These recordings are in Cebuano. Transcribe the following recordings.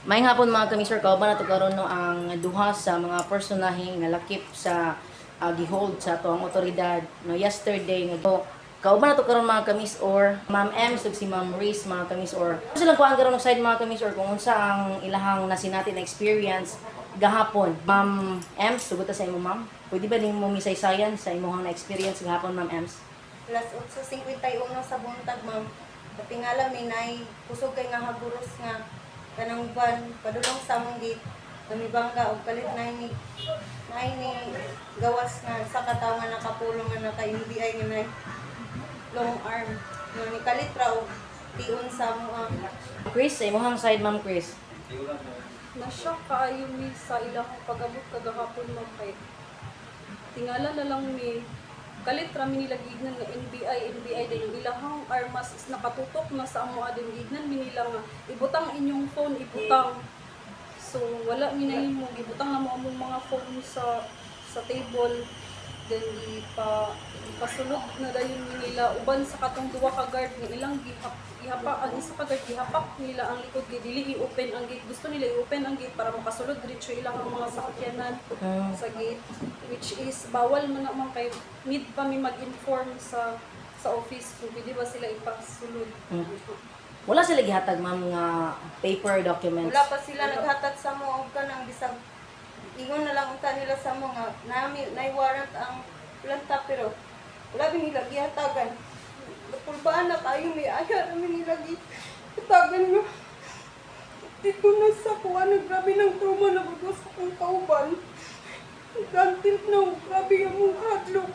Maayong hapon, mga kamisor, kauban nato karon, no, ang duha sa mga personahe nga lakip sa gihold sa atoang otoridad, no, yesterday nga. So, kauban nato karon, mga kamis or Ma'am Ems ug si Ma'am Reese, mga kamis or. Silang kuan karon og side, mga kamis or, kung unsa ang ilahang nasinati na experience gahapon. Ma'am Ems, sugot ta sa imo, ma'am. Pwede ba nimo misaysayan sa imong na experience gahapon, Ma'am Ems? Alas 8:51 sa buntag, ma'am. Katingala mi nay kusog kay nga haguros nga kanang van padulong sa among gate. Namibangga og kalit nay ni gawas nga sa katawo nga nakapulong nga naka NBI nga nay long arm. No ni kalit ra og tion sa amoa. Chris, sa imong side, Ma'am Chris. Na-shock kaayo mi sa ilang pag-abot kagahapon, ma'am, kay tingala na lang mi kalit ra mi nila giignan nga NBI, NBI din yung ilahang armas is nakatutok na sa amoa din. Giignan mi nila nga ibutang inyong phone, ibutang. So wala mi nahimo, gibutang na mo among mga phone sa table, then ipa ipasulod na dayon mi nila uban sa katong duha ka guard nga ilang gihapa ang isa ka guard, gihapak nila ang likod kay dili i-open ang gate. Gusto nila i-open ang gate para makasulod diretso ilang ang mga sakyanan sa gate, which is bawal man naman kay need pa mi mag-inform sa office kung pwede ba sila ipasulod. Wala sila gihatag, ma'am, nga paper documents? Wala pa sila naghatag sa mo og kanang bisag ingon na lang unta nila sa mo nga nami nay warrant ang planta, pero wala mi nila gihatagan. Napulbaan na kayo mi, ayaw namin nila gihatagan nga. Dito na sa kuha na grabe ng trauma na bago sa akong kauban. Until now, grabe ang mong hadlok.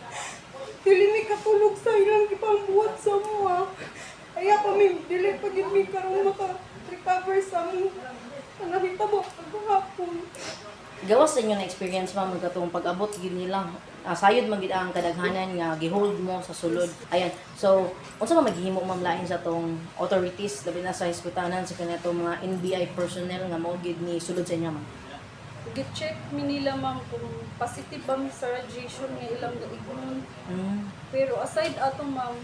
Dili mi katulog sa ilang gipangbuhat sa mo. Kaya kami, dili pa gid mi karon maka-recover sa mo ang nahitabo kagahapon. Gawas sa inyo na experience, ma'am, katong pag-abot gid nila, sayod man gid ang kadaghanan nga gihold mo sa sulod. Ayan. So, unsa man maghimo, ma'am, lain sa tong authorities, labi na sa hiskutanan sa kanatong mga NBI personnel nga mao gid ni sulod sa inyo, ma'am? Gi-check mi nila, ma'am, kung positive ba mi sa radiation nga ilang gaignon. Pero aside ato, ma'am,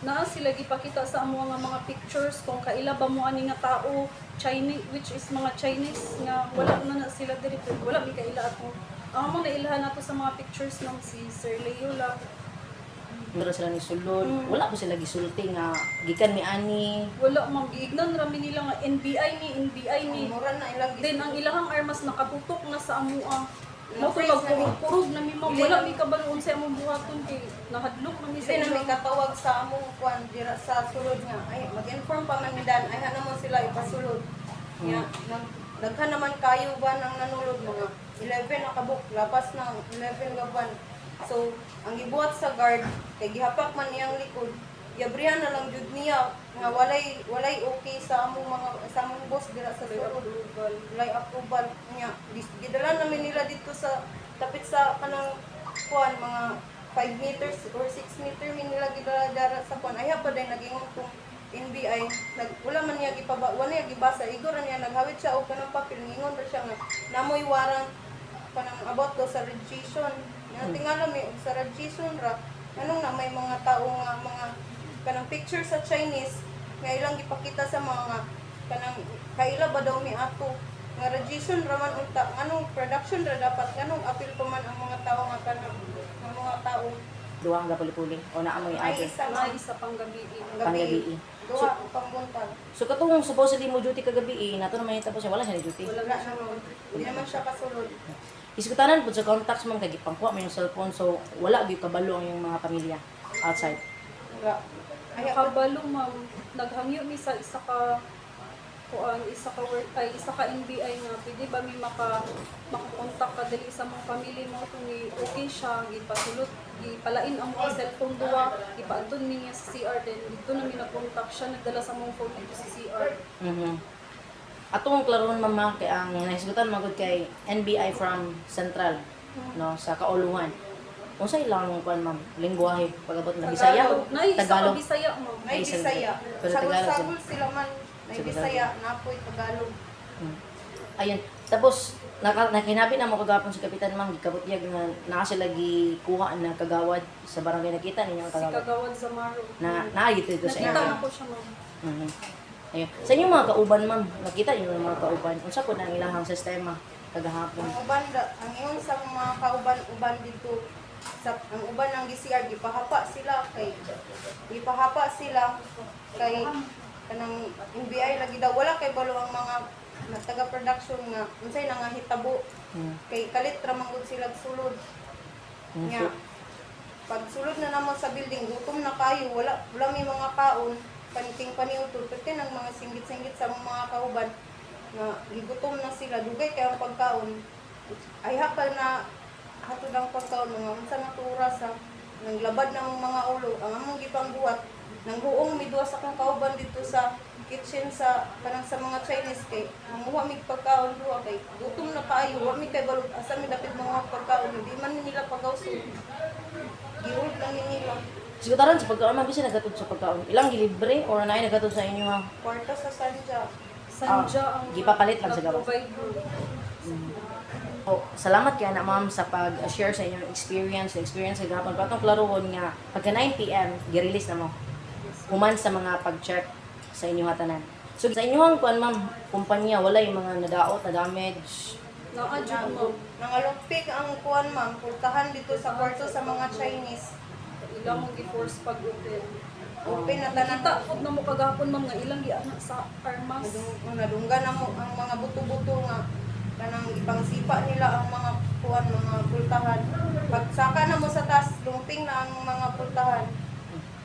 naa sila gipakita sa amo nga mga pictures kung kaila ba mo ani nga tao, Chinese, which is mga Chinese nga wala na na sila diri, pero wala mi kaila ato. Ang among nailhan nato sa mga pictures, ma'am, si Sir Leo lang. Meron sila ni sulod. Wala ko sila gisulti nga gikan mi ani? Wala, ma'am, giignan ra mi nila nga NBI ni, NBI ni. Mura na ilang Then ang ilahang armas nakatutok na sa amoa. Mo Na-freeze na mi. Kurog na mi, ma'am, wala mi kabalo unsay among buhaton kay nahadlok na mi sa Hindi na may ilang. katawag sa among kuan dira sa sulod nga ay mag-inform pa man mi dan ay mo sila ipasulod. Nya nag daghan naman kayo ba nang nanulod, mga 11 na kabuk, lapas ng 11 ka van. So ang gibuhat sa guard kay gihapak man niyang likod, yabrihan na lang jud niya nga walay okay sa among mga sa among boss dira sa Walay sulod. approval. Walay approval niya. Gidala namin nila dito sa tapit sa kanang kuan, mga 5 meters or 6 meter mi nila gidala dara sa kuan. Ay pa day nagingon kung NBI nag wala man niya gipaba, wala niya gibasa, igor ra niya, naghawit siya og kanang papel, ngingon ra siya nga namoy warrant kanang about do sa radiation nga tingala mi og sa radiation ra, anong na may mga tao nga mga kanang picture sa Chinese nga ilang gipakita sa mga kanang kaila ba daw mi ato nga radiation ra man unta, anong production ra dapat, anong apil pa man ang mga tao nga kanang nga mga tao. Duha ang gapuli-puli o naa moy Ay other? isa Ay man. isa pang gabi. Gabi. Panggabi. Duha pang buntag. So katong supposedly mo duty kagabi, eh, nato naman tapos siya, wala siya ni duty? Wala. Wala naman, hindi naman siya kasulod. Iskutanan pud sa contacts, ma'am, kay gipangkuha mo yung cellphone, so wala gyud kabalo ang iyong mga pamilya outside? Wala. Ay ako. Kabalo, ma'am, naghangyo mi sa isa ka kuan, isa ka work ay isa ka NBI nga pwede ba mi makakontak ka dali sa mga family mo kung ni okay siya. Gipasulot, gipalain ang mga cellphone duwa, gipaadton mi niya sa CR, then dito na mi nagkontak siya, nagdala sa mga phone dito sa CR. Atong klarohon, mama, kay ang nahisgutan magud kay NBI from Central, no, sa Kaulungan. Unsa ilang kuan, ma'am, lingwahe pag-abot na? Bisaya? Tagalog. Nay isa ka Tagalog. Bisaya, ma'am. Nay Bisaya. Pero Tagalog sila. Sagol-sagol sila man. Nay Sagol-sagol. Bisaya, napoy Tagalog. Ayun. Tapos nakinabi na mo kagapon si Kapitan, ma'am, gikabutyag nga naa sila gikuha na kagawad sa barangay. Nakita ninyo ang Si kagawad? Kagawad Zamaro. Na naa dito sa Nakita area. na ko siya, ma'am. Ayun. Sa inyong mga kauban, ma'am, nakita niyo yung mga kauban. Unsa po na ang ilahang sistema kagahapon? Ang uban ang ingon sa mga kauban-uban dito sa ang uban ng GCR, gipahapa sila kay kanang NBI lagi daw. Wala kay balo ang mga taga production nga unsay nangahitabo kay kalit ra man gud sila sulod. Nga pag sulod na namo sa building, gutom na kayo, wala wala may mga kaon, panting paniutol pati nang mga singgit-singgit sa mga kauban nga gigutom na sila, dugay kay ang pagkaon. Ay hapal na hatod ang pagkaon mga unsa na to oras ha, nang labad na ang mga ulo. Ang among gipangbuhat, nang huong miduha sa akong kauban dito sa kitchen sa kanang sa mga Chinese kay manguha mig pagkaon duha kay gutom na kaayo. Wa mi kay balot asa mi dapit mga pagkaon, di man nila pagawsod, gihold lang ni nila. Siguro sa pagkaon, ma'am, bisa nagatod sa pagkaon. Ilang gilibre or naay nagatod sa inyo ha? Kwarta sa Sanja. Sanja Ah, ang gipapalit lang sa gawas. nag-provide, ma'am. Oh, salamat kay na, ma'am, sa pag-share sa inyong experience, experience kagahapon. Patong klarohon nga pagka 9 PM gi-release na mo. Human sa mga pag-check sa inyong hatanan. So sa inyong kuan, ma'am, kumpanya, wala yung mga nadaot na damage? Naa jud, ma'am. Nangalupig ang kuan, ma'am, pultahan dito sa kwarto sa mga Chinese. Ilang mong gi-force pag-open. Open na tanan. Nakita po na mo kagahapon, ma'am, nga ilang gianak sa armas. Nadunggan na mo ang mga buto-buto nga kanang ipangsipa nila ang mga kuan, mga pultahan. Pagsaka na mo sa taas, lumping na ang mga pultahan.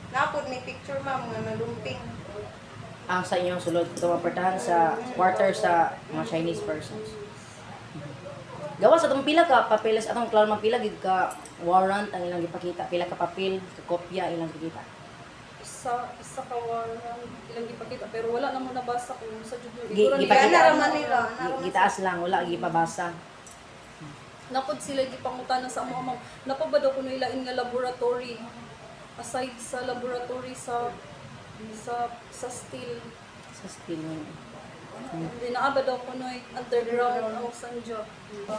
Napod may picture, ma'am, nga nalumping. Ang sa inyong sulod tumaportahan sa quarter sa mga Chinese persons. Gawas atong pila ka papeles atong klaro, ma'am, pila gid ka warrant ang ilang gipakita, pila ka papel, ka kopya ilang gipakita? Isa isa ka warrant ilang gipakita pero wala na mo nabasa kung sa jud Gipakita. Gana ra man nila, ana ra man. Gitaas lang, wala gipabasa. Napod sila gipangutana sa amo, ma'am. Napa ba daw kuno ilain nga laboratory aside sa laboratory sa steel? Sa steel yun. Hindi naa ba daw kuno underground ang Sanja?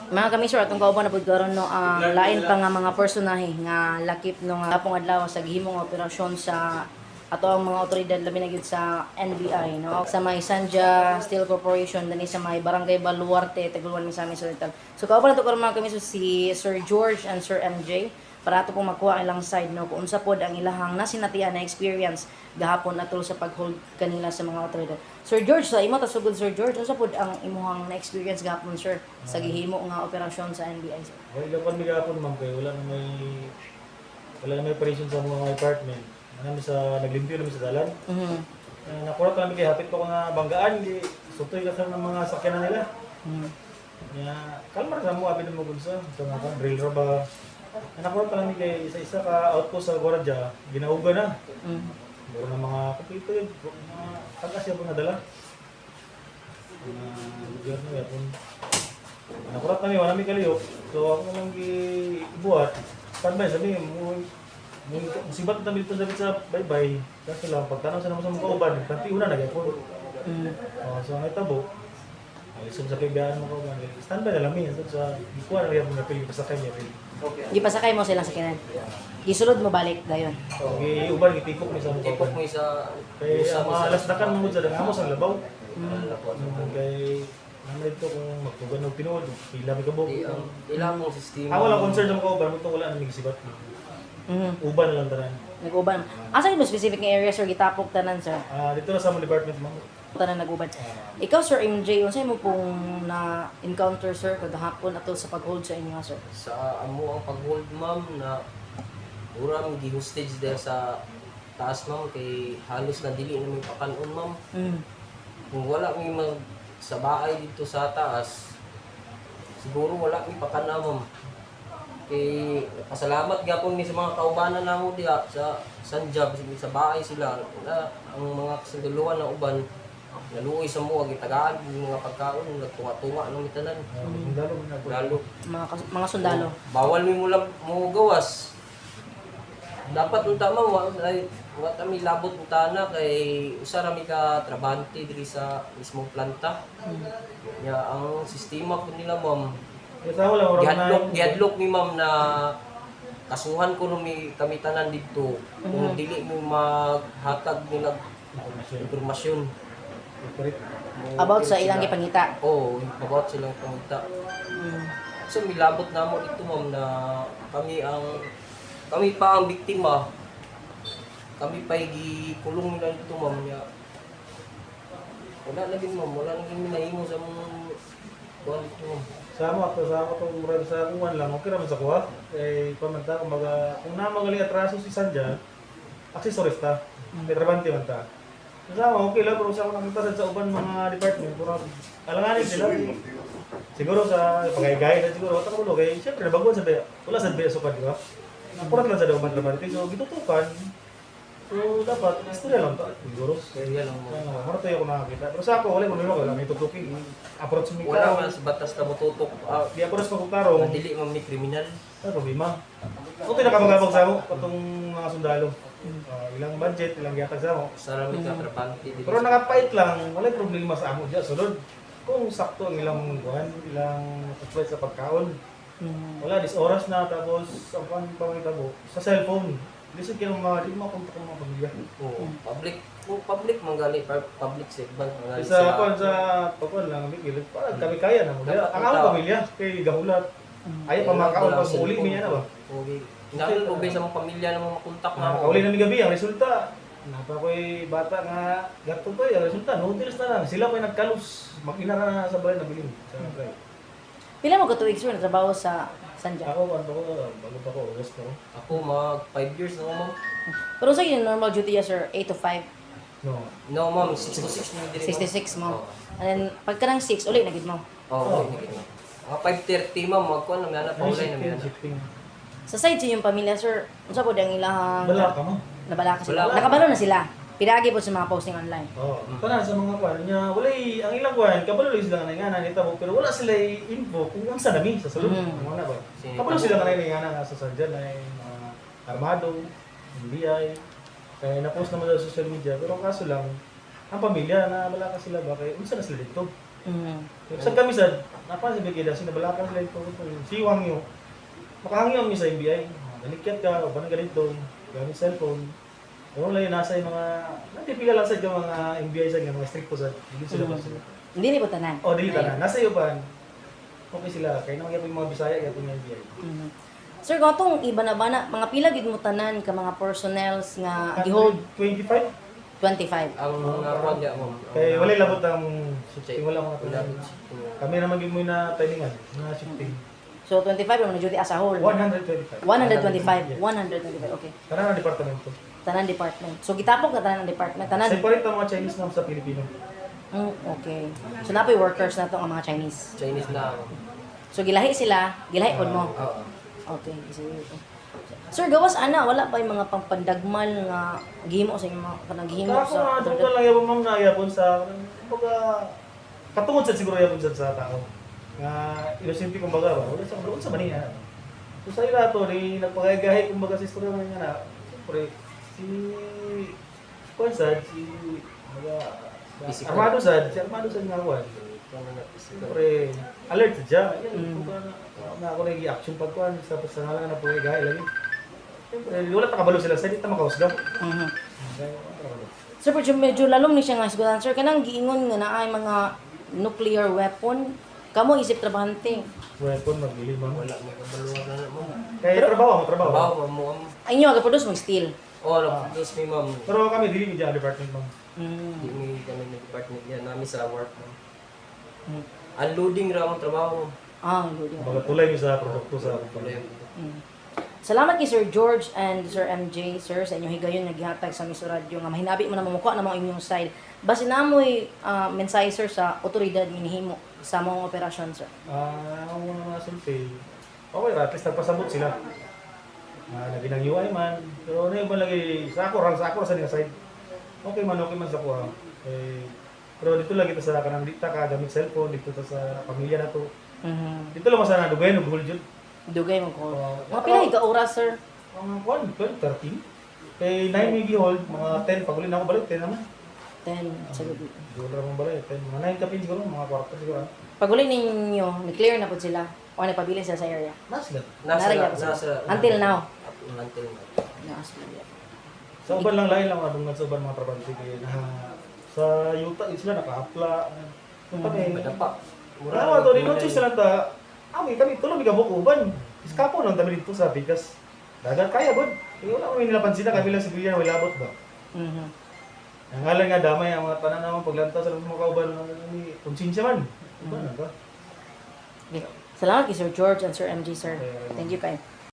Mga kami sir, atong kauban na pud karon, no, ang lain pa nga mga personahe nga lakip no nga hapong adlaw sa gihimong operasyon sa ato ang mga otoridad, labi na gyud sa NBI, no, sa may Sanja Steel Corporation dinhi sa may Barangay Baluarte, Taguluan, Misamis Oriental. So kauban nato karon, mga kami sir, si Sir George and Sir MJ para ato pong makuha ang ilang side, no, kung unsa pod ang ilahang nasinatian na experience gahapon atol sa pag-hold kanila sa mga otoridad. Sir George, sa imo tasugod, Sir George, unsa pod ang imuhang na-experience gahapon, sir, sa gihimo nga operasyon sa NBI, sir? Well, lapan mi gahapon, ma'am, kay wala na may operation sa mga department. Ano mi sa naglimpyo na mi sa dalan. Nakuha pa namin kay hapit pa ko nga banggaan di sutoy ka sa mga sakyanan nila. Nya kalma ra sa mo abi mo gunsa sa mga kan drill ra ba. Nakuha pa namin kay isa-isa ka outpost sa gwardiya, ginauga na. Mura na mga kompleto yun. Mga tagas yung nadala. Mga lugar na yapon. Nakurat nami, wala mi kalihok. So ako naman gibuhat. Standby, sabi, mo musibat na dito sabi sa baybay. Kaso lang, pagtanaw sa naman sa mga kauban, panti una na gyapon. Oh, so ang itabo, ay sub sa kaibigan mo kauban. Standby na lang mi. So sa ikuha na gyapon na pili pasakay niya pili. Gipasakay mo silang sakyanan. Gisulod mo balik dayon? So giuban gitikok mi sa mga Tipok kauban. mo sa Kay ang mga alas dakan mo sa amo sa labaw. Labaw. Kay naman dito kung magtugan og tinuod, pila mi kabuk. Di ang ilang mong sistema. Ako lang concern sa mga kauban, mo wala na mi gisibat. Uban na lang tanan. Nag-uban. Asa yung specific nga area, sir, gitapok tanan, sir? Ah, dito na sa among department, ma'am. Tanan nag-uban. Ikaw, Sir MJ, unsay mo pong na encounter, sir, kagahapon atol sa pag-hold sa inyo, sir? Sa amo ang pag-hold, ma'am, na ura mi gi-hostage there sa taas, ma'am, kay halos na dili na mi pakanon, ma'am. Kung wala mi mag sa bahay dito sa taas, siguro wala mi pakana, ma'am. Kay pasalamat gyapon mi sa mga kaubanan namo diha sa Sanjab, sa bahay sila na ang mga kasunduluan na uban naluoy sa mo gitagaan yung mga pagkaon, nagtunga-tunga nang tanan. Sundalo man ako. Lalo Mga sundalo. bawal mi mo lang mo gawas. Dapat unta, ma'am, wa ay wa ta mi labot unta na kay usa ra mi ka trabahante diri sa mismong planta. Nya ang sistema po nila, ma'am. Kaya sa wala oras na. Gihadlok gihadlok mi, ma'am, na kasuhan ko mi kami tanan didto kung dili mo maghatag nila impormasyon. Operate. About sa ilang gipangita. Oo, about silang pangita. So milabot na mo dito, ma'am, na kami pa ang biktima. Kami pa gikulong nila dito, ma'am, niya. Wala na gid, ma'am, wala na gid nahimo sa mong kuan dito, ma'am. Sa amo ato sa ako tong murag sa kuwan lang okay ra man sa kuha. Eh kuwan man ta kumbaga kung naa magali atraso si Sanja, accessories ta. Kay trabante man ta. So, sa amo okay lang pero sa ako nakita sad sa uban mga department pero alanganin sila. Siguro sa pagaygay na siguro ta kulo kay syempre nabaguan sa ba. Wala sad ba sukad, di ba? Nakurat lang sa uban trabante so gitutukan. So dapat istorya lang ta siguro. Kaya lang, ma'am. Ano, mura tayo ako nakakita. Pero sa ako, wala ko wala may tutuki. Approach mi Wala ka. man sa batas na motutok. Ah, Di approach ko kung tarong. na dili ma'am ni kriminal. Ano problema? Okay na kamagabag sa ako, katong mga sundalo. Ah, ilang budget, ilang gihatag sa ako. Sa rami ka trabante dili. Pero nakapait lang, walay problema sa amo diya. Sulod, kung sakto ang ilang buwan, ilang supply sa pagkaon. Wala, dis oras na, tapos ang kuan pa may tabo, sa cellphone. Lisod kayo mga, di mo makontak ang mga pamilya. Oo, public, oh, public manggali, public servant manggali Sa kuan sa pagkuan lang, bigil, parang kami kaya na mo. Dapat Ang among tao. pamilya, kay gahulat. Ayaw pa makaon pag uli niya na ba? Okay. Inaano ko ba sa mga pamilya na mga makontak na ako. Nakauli na mi gabi, ang resulta, napa ko'y bata nga gato ko, ang resulta, noodles na lang. Sila pa'y nagkalus. Mag-ina na sa balay nabilin. Sa balay. Pila mo ka tuig, sir, natrabaho sa Sanja? Ako, ano ko, bago pa ko, August ko. Ako mag 5 years na ako, ma'am. Pero sa yung normal duty ya, sir, 8 to 5, No. No, ma'am, 6 to 6 na diri. 66 mo. And then, pagka ng 6, uli na gid mo. Oo, oh, mga 5:30, ma'am, magkuan na may anak Ay, paulay na shifting, may anak. shifting. Sa side sa inyong pamilya, sir, unsa po ang ilahang Wala ka mo. Nabala ka sila. Wala. Nakabalo na sila. Pidagi po sa mga posting online. Oo. Oh, tanan sa mga kuan niya, walay ang ilang kuan, kabalo lang sila nga nga nita mo, pero wala sila info kung unsa nami sa sulod. Ang wala ba. Kabalo sila nga nga nga sa sarjan ay mga armado, NBI. Kaya na-post naman sa social media, pero kaso lang ang pamilya na wala ka sila ba kay unsa na sila dito. Pero sa kami sad, napansin ba kila sinabalakan sila dito si Wang Yu. Makahangyo mi sa NBI. Nalikyat ka, o ba ganito, gamit cellphone. Pero wala yun, nasa yung mga, natipila lang sa yung mga NBI sa mga stricto sa, hindi sila ba sila. Hindi ni po tanan. O, dili ka na. Nasa iyo pa, okay sila. Kaya naman yung mga Bisaya, yung mga NBI. Sir, kung atong iba na ba na, mga pila gid mo tanan ka mga personnels nga gihold 25? 25. Ang mga kuan niya, ma'am. Ang Kaya mga- wala labot ang shifting, wala mga Wala labot shifting. Kami naman gid mo na timingan, na shifting. So 25 ang duty as a whole. 125. 125. 125. Okay. Tanan ang departamento. Tanan department. So gitapok na tanan ang department. Tanan. Separate ang mga Chinese na sa Pilipino. Okay. So napoy workers na to ang mga Chinese. Chinese na. So gilahi sila, gilahi pod mo. Oo. Okay, sige. Sir, gawas ana wala pa yung mga pangpandagmal nga gihimo sa inyong mga kanang gihimo Kaya ako sa nga, doon ka lang yapon ma'am na yapon sa, kumbaga, katungod sa siguro yapon sa tao. Nga, inosente kumbaga ba, wala sa wala sa maniya. So sa ila to, ni nagpagagahi kumbaga sa istorya man nga na, siyempre, si, kuwan sad, si, kumbaga, si Physical. Armado sad, si Armado sad nga kuwan. Kuan na physical. Siyempre, alert sa siya. Yan, kumbaga, na ako nag-action pag kuwan, sa ngalan na pagagahi lagi. Siyempre, wala ta kabalo sila, sa di ta makahusga. Kaya, wala ta kabalo. Sir, medyo, medyo lalom ni siya nga siguran. Sir, kanang giingon nga naay mga nuclear weapon, kamo isip trabahante. Weapon, magbili, ma'am. Wala may kabaluan na ma'am. Kaya trabaho mo, trabaho. Trabaho ma'am mo. Ma'am. Ay inyo aga-produce mo steel. Oh, nag-produce mi, ma'am. Pero kami, dili mi dyan department, ma'am. Di mi kami na department yan namin sa work, ma'am. Unloading ra ang trabaho, ma'am. Ah, good. Mga tulay mi sa produkto sa Wala yung Salamat kay Sir George and Sir MJ, sir, sa inyong higayon nga gihatag sa Miso Radio nga mahinabi mo na mamukha na mga inyong side. Basin namoy mensahe, sir, sa otoridad minihimo sa mga operasyon, sir. Ah, ang mga sulti. Okay ra, at least nagpasabot sila. Ah, lagi ng UI man. Pero ano yung ba lagi, sa ako ra, sa ako ra sa nila side. Okay man sa ako ra. Eh, pero dito lagi ta sa kanang dita ka gamit cellphone dito ta sa pamilya na to. Dito lang masana dugay no hold jud. Dugay mo ko. Oo. Mga pila ka oras, sir? Mga kwan, 12, 13. Kay 9 may hold, mga 10 pag uli na ako balik 10 naman. 10 sa gabi. Doon ra mong balay, 10, mga 9 kapin siguro, mga kwarto siguro. Pag uli ninyo, ni-clear na po sila o nagpabilin sila sa area. Na sila. Nasa, Naraya po sila. nasa, Until now. Until now. Nasa sila. Sa uban lang lain lang adungan sa uban mga trabante kay na Sa yuta yun sila nakahapla. Kami, Madapa. wala to, no choice na lang ta. Ami kami tulo mi kabuk uban. Iskapo lang kami dito sa bigas. Dagat kaya god. Eh, wala kami nila pansin na kami lang sibilyan wala abot ba. Ang ngalan nga damay ang mga tanan naman paglanta sa mga kauban ni konsensya man. Uban na ba? Okay. Salamat kay Sir George and Sir MG, sir. Thank you kay.